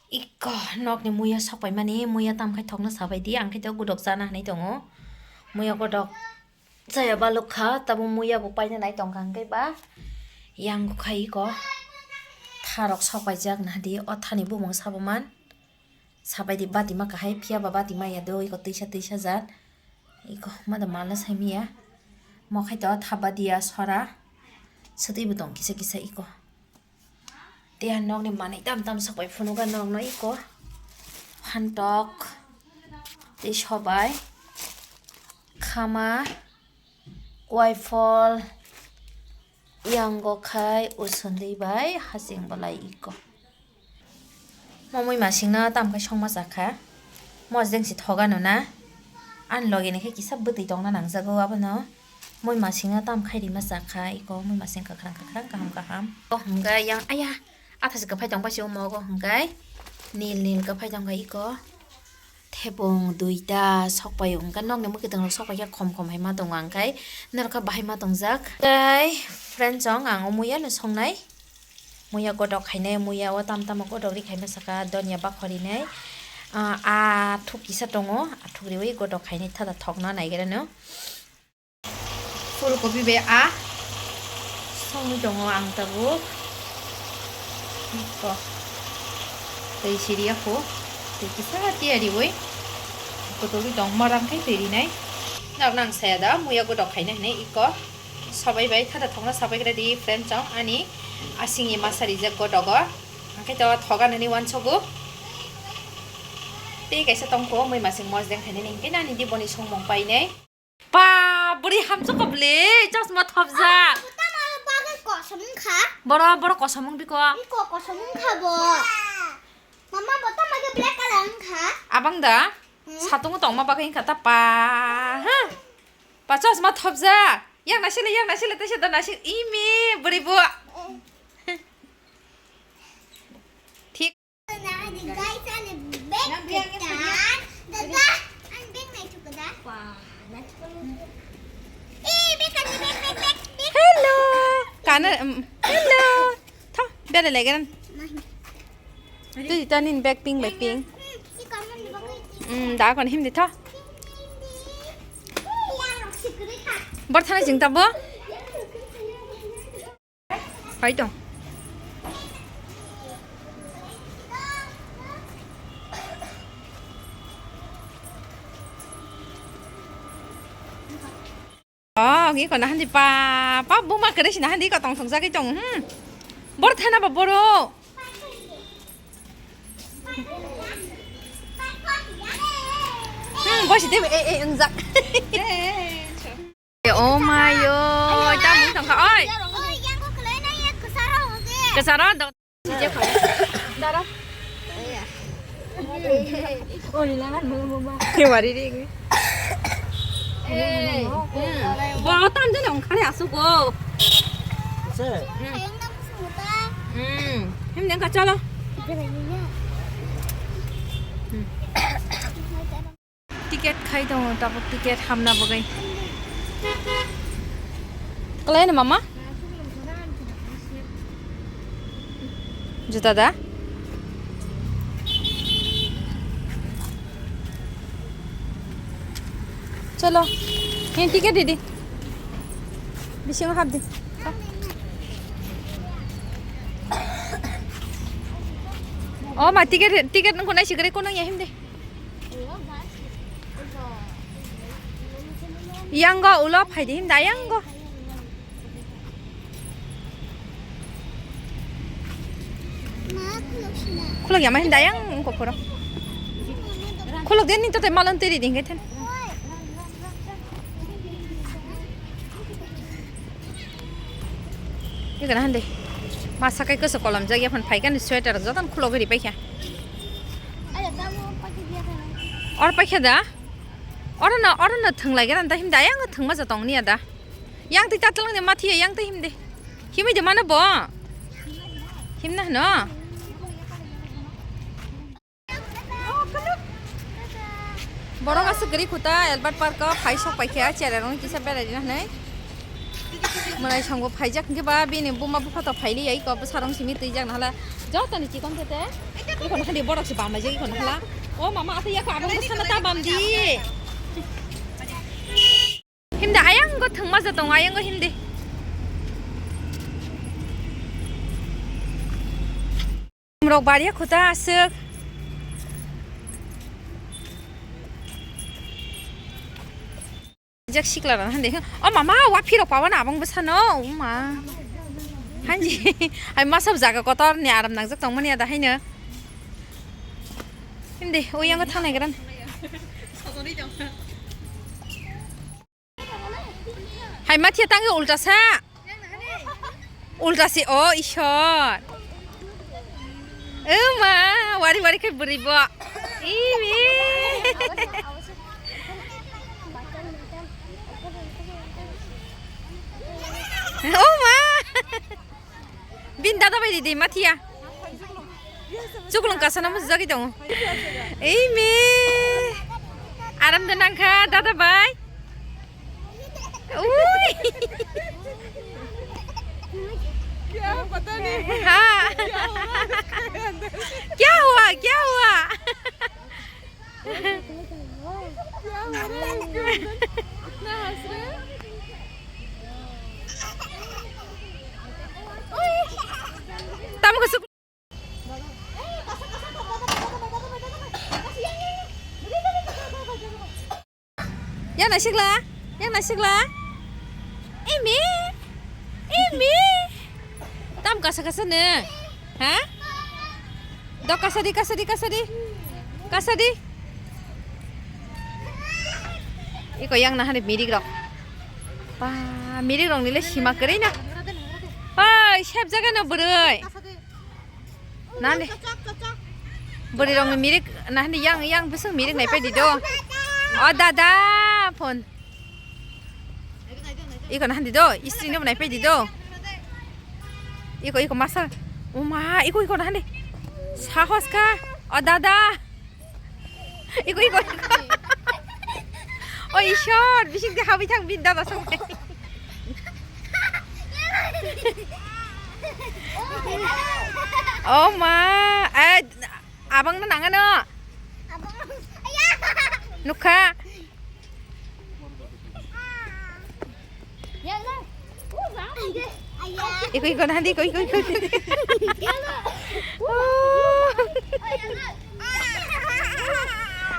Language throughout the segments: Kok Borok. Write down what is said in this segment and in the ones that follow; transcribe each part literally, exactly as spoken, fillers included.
Iko nokni muya sokpaimani, muya tamkhai thokno sabaidi, ang khe to godok chana hinwi tongo. Muya godok chaya balukha, tabo muya bo paina nai tongkha, hwnkhe ba yang khai iko tharok sokpaijak nahadi, o thani bumung saboman. Sabaidi batima kahai, phiya ba batima ya do, iko twisa twisa jat. Iko mada mala saimiya. Mokhai to thaba diya sora. Swtwi bo tong kisa kisa iko. Tei ang nokni manwi tam tam sokpai phunugo nokno iko. Phantok. Tei sobai. Khama. Kwai phol. Yango khai usundui bai hasing bolai iko. Mo mui masingno tamkhai songma chakha. Mosdeng si thogano na. Ani loge ni khe kisa bwtwi tongna nangjago abono. Mui masingno tamkhai rima chakha iko, mui masing kwkhwrang kwkhwrang kaham kaham. O hwnga yang aya. Athasi kwphai tong paisi omo ogo hwnkhai nil nil kwphai tongkha iko. Thebong duita sokpai o hwnkhai nokni mwkhwtwng rok sokpai khe khom khom hai ma tongo ang khai norok khe bahai ma tongjak. Tei friends chong ang o muya no songnai muya godok khainai muya o tam tamo godok ri khaima saka donya bakhori nai. Ah, ah, thuk kisa tongo, ah, thuk riwi godok khainai thada thokna naigra no. Phul kopi bai a songwi tongo ang tabuk. Iko. Tei siriya kho. Tei kisa tiya riwi. Kotoli tong morang khai tei rinai. Nok nang saya da muya godok khaina hinwi iko. Sabai bai thada thokna sabai gra di friend chong ani asingni masa rijak godogo. Angkhe to thoga nani wansogo. Tei kaisa tongkho mui masing mosdeng khainani hingke nani di boni songmung painai. Pa, bwrwi hamjwk kha bwle, chosma thopjak. Tamo bagwi kosom wngkha. Boro, boro kosom wng biko. Iko kosom wngkha bo. Mama, bo tamo khe black color wngkha. Abang da? Hmm. Satungo tongma bagwi wngkha ta pa. Ha? Pa, chosma thopjak. Yang naisile, yang naisile, teisa da naisile. Imi, bwrwi bo. Thik. Guys, ani bag kwtal. Dada, ani bag naitukgo da? Eh, bag ani bag, bag, bag, bag. Hello. Kana, um, hello. Tho, bere legeran. Tui tanin bag pink bai pink. Hmm, si kamu ni bagwi. Hmm, da kon him di tho. Bor thana jing tabo. Pai tong. Oh, ngi ko nahandi pa, pa buma kere si nahandi ko tong thong jagwi tong, hmm. Bor thana ba boro. Hmm, bosi de, eh, eh, engjak. Oh my, oi, ta mung tong kha, oi. Kesaro do. Wari ring. Bo tam jani ongkhani asugo. Hmm. Him dengka cholo. Hmm. Ticket khai tongo, tabuk ticket hamna bagwi. Kalai no mama? Juta da? Cholo. He ticket didi. Bisingo hap di. Oh ma ticket, ticket nungko nai sigre kono ya him de. Yango ulo phaidi him da yango. Khulok yama him da yang ko khoro. Khulok den ni to te malon teri ding ten. Iko na hande. Ma sakai koso kolom jak yaphon phaikani sweater joton khulok ri paikha. Or paikha da? Oro no, oro no thwnglai gana da him da yang thwngma ja tong niya da. Yang twi tatwlang de mathiya yang twi him de. Himwi de mano bo. Him na hno. Borok aswk kwrwi khuta Albert Park o phai sok paikha cherai rokni kisa berai rina hinwi. Mwnaisong bo phaijak hinkhe ba bini buma bupha to phailiya iko bwsarok simi twijak nahala Joto ni chikon tete. Ikon hadi borok se bamai je ikon hala. O mama ate yako abang sana ta bam di. Himda ayang go thangma ja tongo ayang go himdi. Rok bariya khuta aswk. Jak sikla rana hande. O mama, wa phirok pawan abang bwsano. O ma. Hanji. Hai masa jaga kotor ni aram nangjak tongmani ada haino. Himde, o yango thangnai gran. Hai mathiya tangwi ulta sa. Ulta se, o Ishwar. O ma, wari wari khai bwrwi bo. Imi. O ma. Bin dada bai di, di mathiya. Chuklung kasana mo jagi tongo. Ei me. Aram de nangkha dada bai. Ui. क्या पता नहीं। हाँ। क्या हुआ इसके अंदर? क्या हुआ, क्या हुआ? क्या हो रहा है इसके अंदर? इतना हंस रहे हैं। Tamo ka suk. Yang nasikla, yang nasikla. Imi, imi. Tam kasa kasa ne, ha? Dok kasa di, kasa di, kasa di, kasa di. Iko yang nahan mirik rok. Pa, mirik rok nile sima kerei na. Oi, sep jaga no bwrwi. Nani? Bwrwi rokni mirik nahani yang, yang bwswk mirik naipai di do. O dada, phone. Iko nahani do, istri no naipai di do. Iko, iko masa. Uma, iko, iko nahani. Sahos kha. O dada. Iko, iko, iko. O Ishwar, bising de habi thang bin dada song. Oh ma, eh, abang na nangano. Nukha. Iko, iko, nahandi, iko, iko, iko, iko. Oh.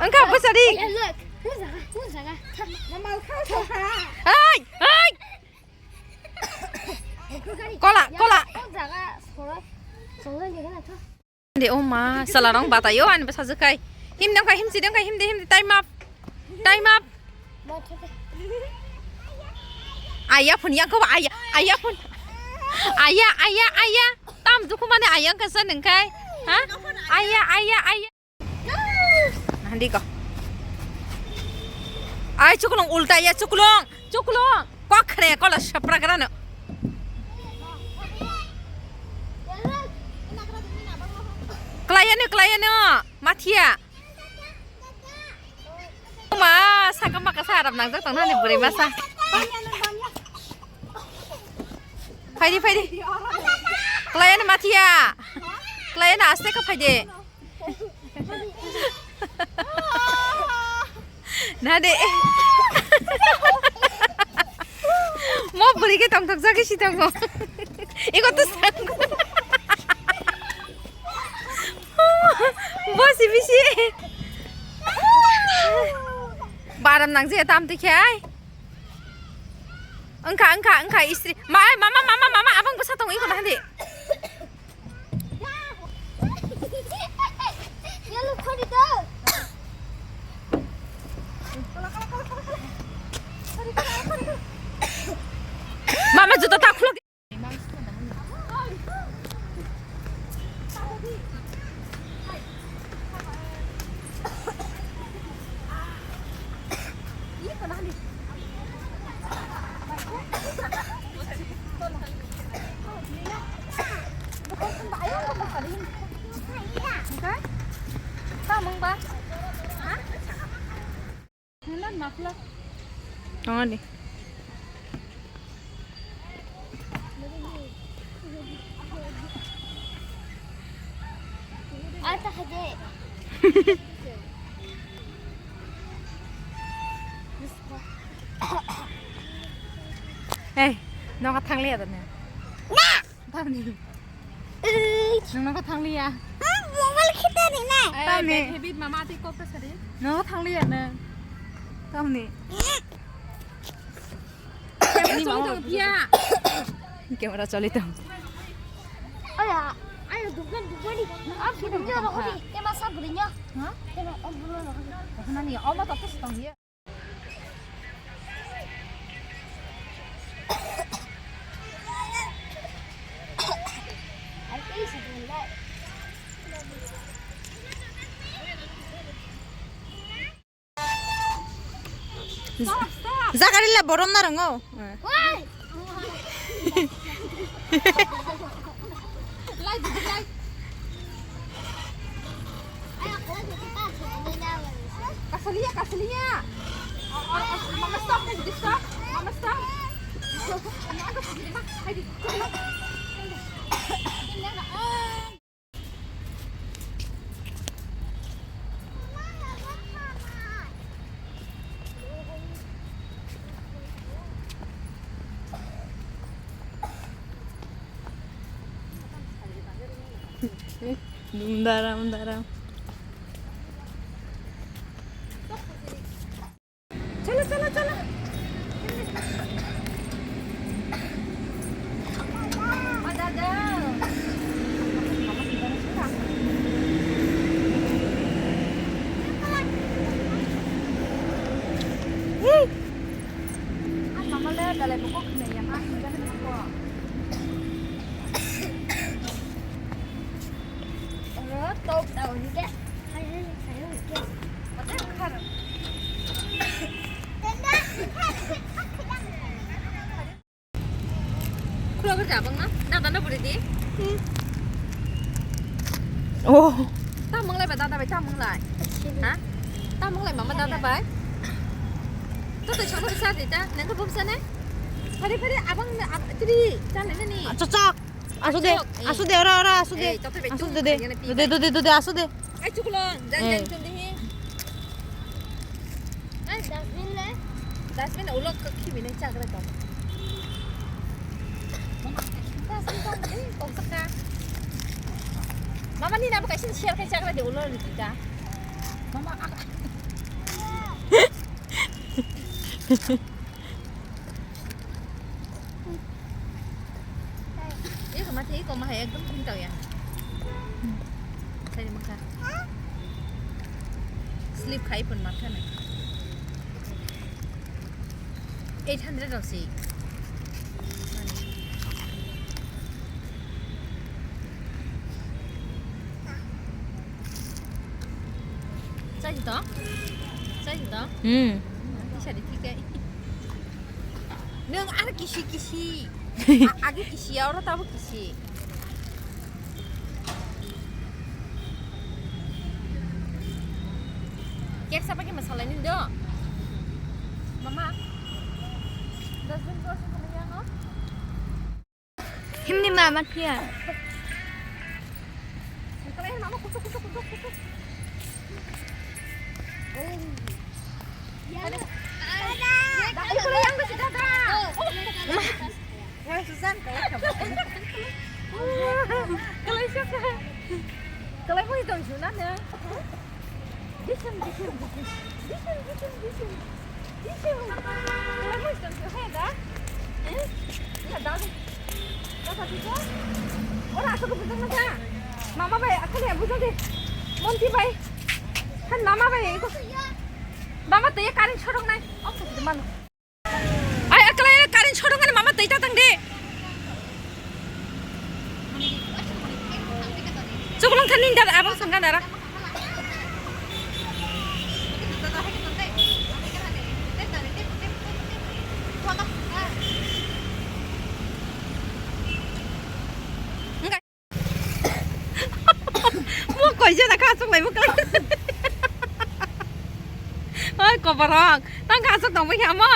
Engka apa sadi? Hai, hai. Kola, kola. De, oh ma, salarong batayo, ani basa jekai. Him dong kai, him si dong kai, him de, him de, time up. Time up. Aya phun yang ko aya, aya phun. Aya, aya, aya. Tam duku mane aya ka sa nengkai. Ha? Aya, aya, aya. Handi ko. Ai chuklong ulta ya chuklong. Chuklong. Kok khre kola sapra grano. Klayano, klayano. Mathiya. Ma, saka maka sa arap nangjak tong nani bwrwi masa. Phaidi, phaidi. Klayano mathiya. Klayano aste ka phaidi. Na de. Mo bwrwi ke tongthok jagwi si tongo. Iko to sang. Bosi bisi. Baram nang je tam tikhe ai. Engkha, engkha, engkha, istri. Ma, ai, mama, mama, mama, abang bwsa tongo, iko nahandi. Mama, juta ta khulok. Tongani. Hey, nogo thangliya da ne? Tamni. Ei. Nwng nogo thangliya. Ah, mobile khita ni nai. Tamni. Habit mama ati kok ta sari. Nogo thangliya ne. Tamni. Camera choli tong. Camera choli tong. Aya, ayo dukan dukan ni. Ah, burinya rohani. Ema sa burinya. Ha? Ema, oh, burinya rohani. Rohani, oh, ma tokto sitong ye. Jagarila borom na rongo. Wai! Lai, didi, lai. Kasaliya, kasaliya. Mama, stop, stop. Mama, stop. Daram, daram. Chalo, chalo, chalo. Hey. Ang mama le dalai bukuk khna ya ma. Oro top down ke. Khulok khe jabang na? Dada no buri di. Oh. Tamung lai ba dada bai, tamung lai. Ha? Tamung lai mama dada bai. To to chama sa di ta. Nang ko bumsa ne? Phari phari abang na ab-, tiri chale ne ni. Chok chok. Asu de, asu de, ora, ora, asu de. Asu de, de. De, de, de, de, de, asu de. Ai, chuklong, jan, jan, chum dihi. Ai, dustbin le? Dustbin ulo kaki bini chagra to. Dustbin to, eh, kok saka. Mama ni nabo kaisa share kai chagra de ulo rikita. Mama, ah. Iko mati, iko mahai ekdom thani tau ya. Thani mangkha. Sleep khai pun mangkha na. Eight hundred rok si. Chai to? Chai to? Hmm. Tisa di thik kai. Nwng ar kisi kisi. A-, agi kisi ya, oro tabo kisi. Cake sapa ke masalai ni do? Mama. Dustbin ko sing kami yang, oh? Himni mama kia. Kalai siya ka. Kalai mo itong juna na. Disum, disum, disum. Disum, disum, disum. Disum. Kalai mo itong juna da. Eh? Ya da. Ora asuk bujang na. Mama bai, akali bujang de. Monti bai. Han mama bai iko. Mama to ye karin chorong nai. Off to mano. Ai, akala ya karin chorong ani mama tei tatang de. Chuklong thani da abang sangga dara. Mo koi jana kha asuk lai mo kala. Oi koborok, tang kha asuk tong bai kha mo.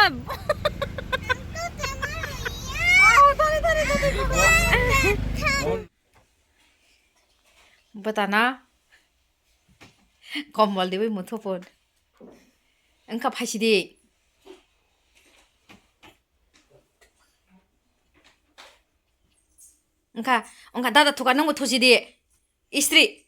Bwtana. Kombol diwi muthu phun. Wngkha phaisidi. Wngkha, wngkha dada thuka nungbo thusidi. Istri.